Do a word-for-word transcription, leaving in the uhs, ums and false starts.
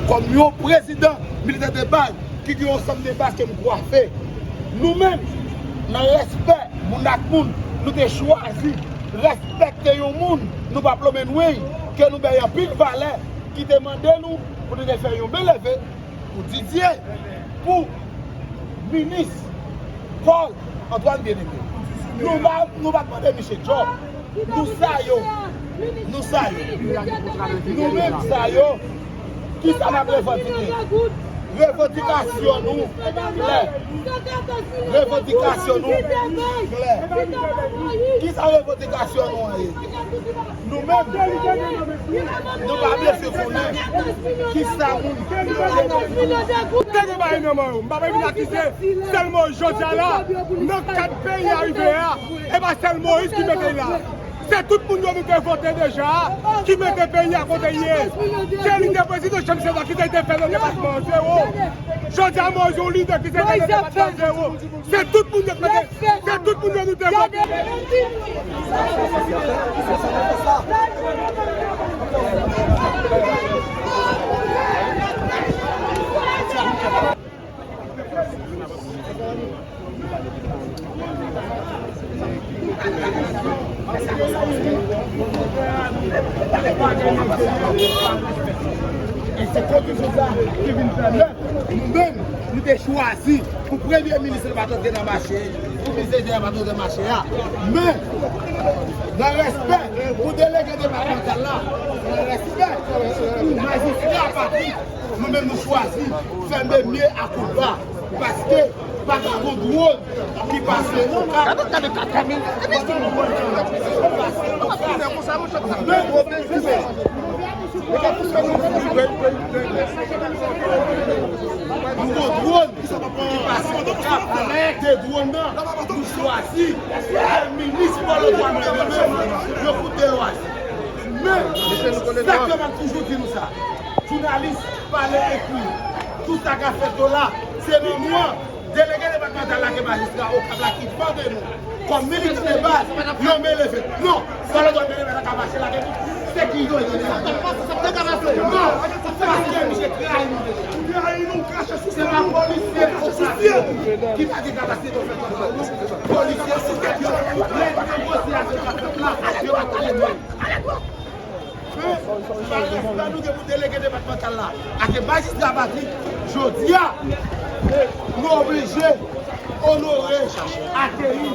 Kòm yon prezidan militè de baz ki gen yon sanm de baz ke m kwafe, nou menm, nan respè moun ak moun, nou te chwazi respekte yon moun, nou pa plomenwey, ke nou bay anpil valè, ki te mande nou pou nou te fè yon men leve pou Didier, pou minis Paul Antoine Bien-Aimé. Nou pa, nou pa mande misye djòb. Nou sa yo. Nou sa yo. Nou menm sa yo. Kisa n ap revandike? Revandikasyon nou klè. Revandikasyon nou klè. Kisa revandikasyon nou an ye? Nou menm, nou pa bezwen konnen kisa moun ki vle. Te gen bagay nan men yo. M pa vle vin akize sèlman jodi a la, nan kad peyi a rive a, e pa sèl Moyiz ki mete l la. Se tout moun yo nou te vote deja a, ki mete peyi a kote l ye. Kelly te prezidan chanm Sena ki te, te fè nan depatman an, zewo. Jodi a, Moyiz yon lidè ki te fè nan depatman an, zewo. Se tout moun yo k mete, se tout moun yo nou te vote. E se kondisyon sa ki vin pèmèt nou menm, nou te chwazi pou premye minis li pa t antre nan mache, pou minis enteryè pa t antre nan mache a. Men, nan respè pou delege depatmantal la, nan respè pou majistra Patrick, nou menm nou chwazi fèmen mye ak Okap, paske pa t gon dwòn ki pase Okap. Gade, gade, gade, gade, gade. Men, nou gon dwòn ki pase Okap, de dwòn nan, nou chwazi minis Paul Antoine Bien-Aimé, yo fout delwaze. Men, sa k fè m ap toujou di nou sa. Jounalis, pale, ekri. Tout sa k ap fèt yo la, se nan non delege depatmantal la ke majistra Okap la ki mande nou. Kòm militan de baz, yon men leve. Non, Paul Antoine Bien-Aimé pa ta ka mache lage nou. Se ki yo ye. Non, paske misye trayi nou deja. Trayi nou, krache sou se pa polisye Okap yo ki pa gen kapasite pou fè travay yo. Polisye Okap yo, lè yo negosye avèk Okap la, yo pa tande nou. Men, malgre sa nou gen pou delege depatmantal la, ak majistra Patrick, jodi a, nou oblije onore, akeyi.